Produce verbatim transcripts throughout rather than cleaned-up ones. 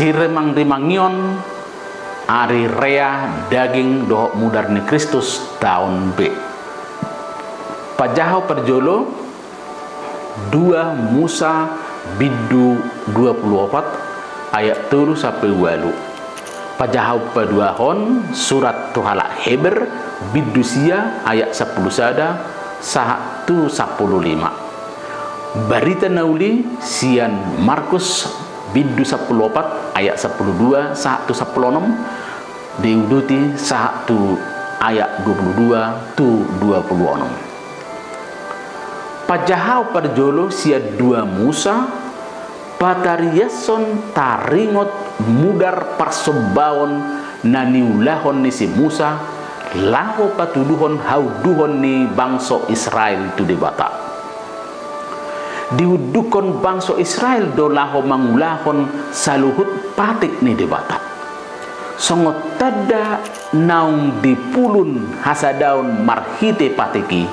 Sirimangrimangion ari rea daging dohot mudar ni Kristus taon B. Pajaha parjolo, dua Musa bindu dua pulu opat ayat tolu sampe ualu. Pajaha paduahon surat tu halak Heber bindu sia ayat sampulu sada sahat tu sampulu lima. Barita na uli sian Markus bindu sampulu opat ayat sampulu dua sahat tu sampulu onom, diuduti sahat tu ayat dua pulu dua tu dua pulu onom. Pajaha parjolo sian dua Musa, patariashon taringot mudar parsombaon na niulahon ni si Musa, laho patuduhon haunduhon ni bangso Israel tu Debata. Diundukhon bangso Israel do laho mangulahon saluhut patik ni Debata. Songon tanda naung dipulun hasadaon marhite patik i,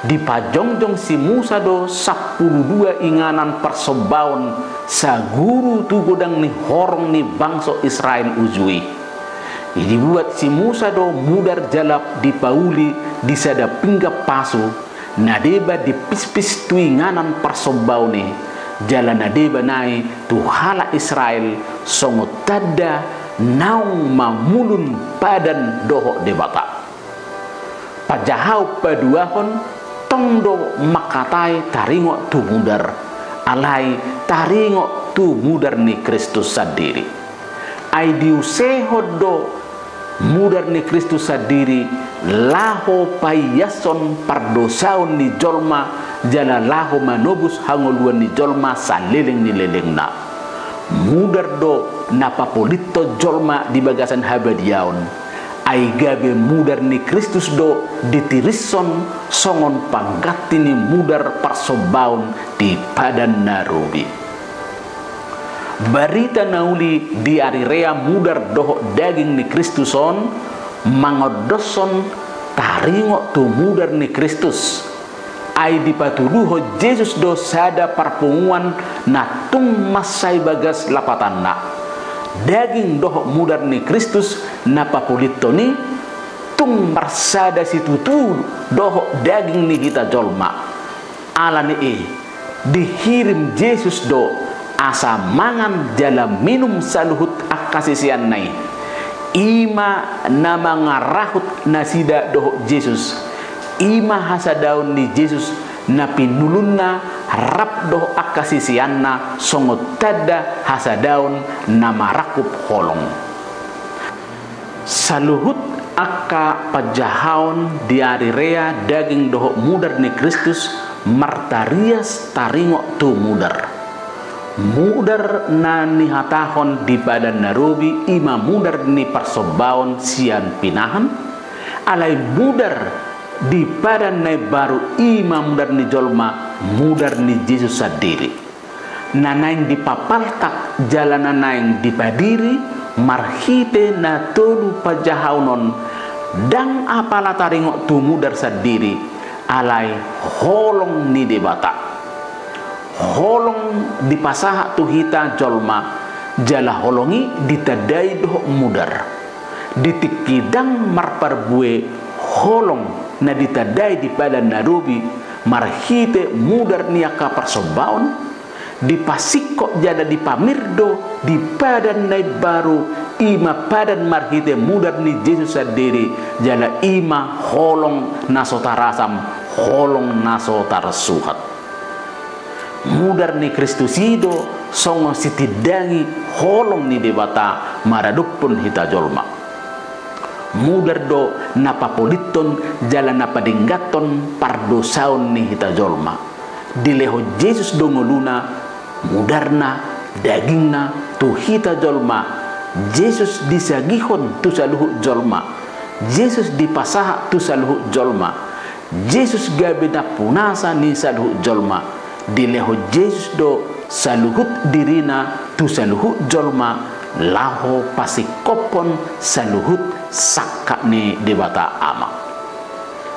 dipajongjong si Musa do sampulu dua inganan parsombaon saguru tu godang ni horong ni bangso Israel uju i. Dibuat si Musa do mudar jala dipauli di sada pinggan pasu, na deba dipispis tu inganan parsombaon i, jala na deba nai tu halak Israel songon tanda naung mamulun padan dohot Debata. Pajaha paduahon tong do mangkatai taringot tu mudar, alai taringot tu mudar ni Kristus sandiri. Ai diusehon do mudar ni Kristus sandiri laho paiashon pardosaon ni jolma jala laho manobus hangoluan ni jolma saleleng ni lelengna. Mudar do na papolithon jolma di bagasan habadiaon. Ai gabe mudar ni Kristus do ditirishon songon pangganti ni mudar parsombaon di padan na robi. Barita na uli di ari rea mudar dohot daging ni Kristus on mangondoshon taringot tu mudar ni Kristus. Ai dipatuduhon Jesus do sada parpunguan na tung mansai bagas lapatanna. Daging dohot mudar ni Kristus na papolithon i tung marsada situtu dohot daging ni hita jolma. Ala ni i, dihirim Jesus do asa mangan jala minum saluhut angka siseanna i. I ma na mangarahut nasida dohot Jesus. I ma hasadaon ni Jesus na pinulunna rap dohot angka siseanna songon tanda hasadaon na marangkup holong. Saluhut angka panjahaon di ari rea daging dohot mudar ni Kristus martarias taringot tu mudar. Mudar na nihatahon di padan na robi i ma mudar ni parsombaon sian pinahan, alai mudar di padan na imbaru i ma mudar ni jolma, mudar ni Jesus sandiri. Na naeng dipapaltak jala na naeng dipadiri marhite na tolu panjahaon on, ndang apala taringot tu mudar sandiri, alai holong ni Debata. Holong dipasahat tu hita jolma, jala holong i ditandai dohot mudar. Di tingki ndang marparbue holong na ditandai di padan na robi marhite mudar ni angka parsombaon, dipasingkop jala dipamir do di padan na imbaru, i ma padan marhite mudar ni Jesus sandiri, jala i ma holong na so tarasam, holong na so tarsuhat. Mudar ni Kristus i do songon sitindangi holong ni Debata maradophon hita jolma. Mudar do na papolithon jala na padengganhon pardosaon ni hita jolma. Dilehon Jesus do ngoluna, mudarna, dagingna tu hita jolma. Jesus disagihon tu saluhut jolma. Jesus dipasahat tu saluhut jolma. Jesus gabe nampunasa ni saluhut jolma. Dilehon Jesus do saluhut dirina tu saluhut jolma laho pasingkophon saluhut sangkap ni Debata Ama.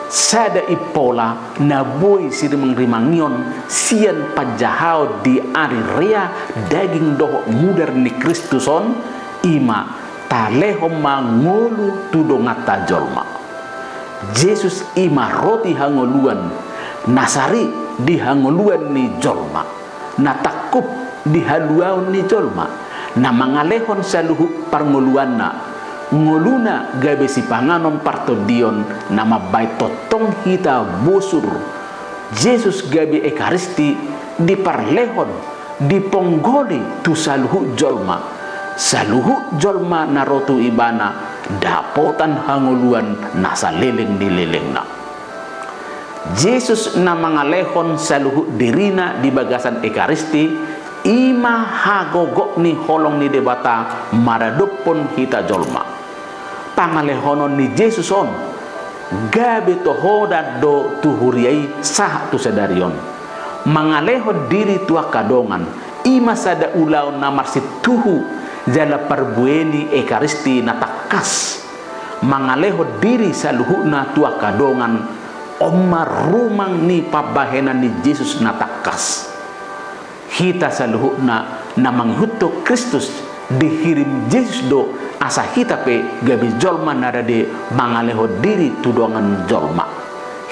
Sada impola na boi sirimangrimangion sian panjahaon di ari rea daging dohot mudar ni Kristus on, i ma talehon ma ngolu tu donganta jolma. Jesus i ma roti hangoluan, na sari di hangoluan ni jolma, na tangkup di haluaon ni jolma, na mangalehon saluhut parngoluanna, ngoluna gabe sipanganon partondion na mambahen tongtong hita bosur. Jesus gabe Ekaristi diparlehon, diponggoli tu saluhut jolma. Saluhut jolma na ro tu Ibana dapotan hangoluan na saleleng ni lelengna. Jesus na mangalehon saluhut dirina di bagasan Ekaristi, i ma hagogot ni holong ni Debata maradophon hita jolma. Pangalehonon ni Jesus on gabe tohonan do tu huria i sahat tu sadari on. Mangalehon diri tu angka dongan, i ma sada ulaon na marsintuhu jala parbue ni Ekaristi na tangkas. Mangalehon diri saluhutna tu angka dongan, on ma rumang ni pambahenan ni Jesus na tangkas. Hita saluhutna na mangihuthon Kristus, dihirim Jesus do asa hita pe gabe jolma na rade mangalehon diri tu dongan jolma.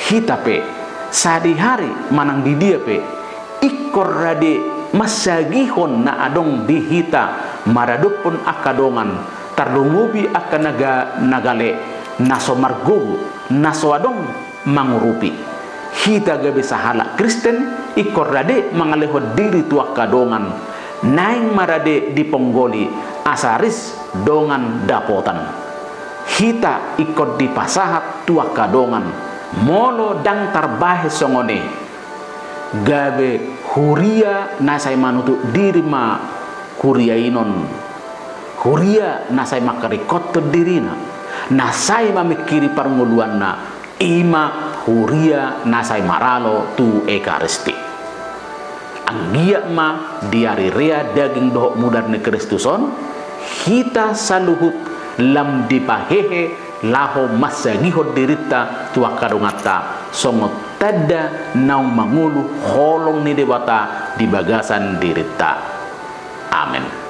Hita pe, sadihari manang di dia pe, ingkon rade mansagihon na adong di hita maradophon angka dongan, tarlumobi angka na ga-, na gale, na so margogo, na so adong mangurupi. Hita gabe sahalak Kristen, ingkon rade mangalehon diri tu angka dongan, naeng ma rade diponggoli asa ris dongan dapotan. Hita ingkon dipasahat tu angka dongan, molo ndang tarbahen songon i, gabe huria na sai manutup diri ma huria i non. Huria na sai mangkaringkothon dirina, na sai mamingkiri parngoluanna, i ma huria na sai maralo tu Ekaristi. Anggiat ma di ari rea daging dohot mudar ni Kristus on, hita saluhut lam dipahehe laho mansagihon dirinta tu angka donganta songon tanda naung mangolu holong ni Debata di bagasan dirinta. Amen.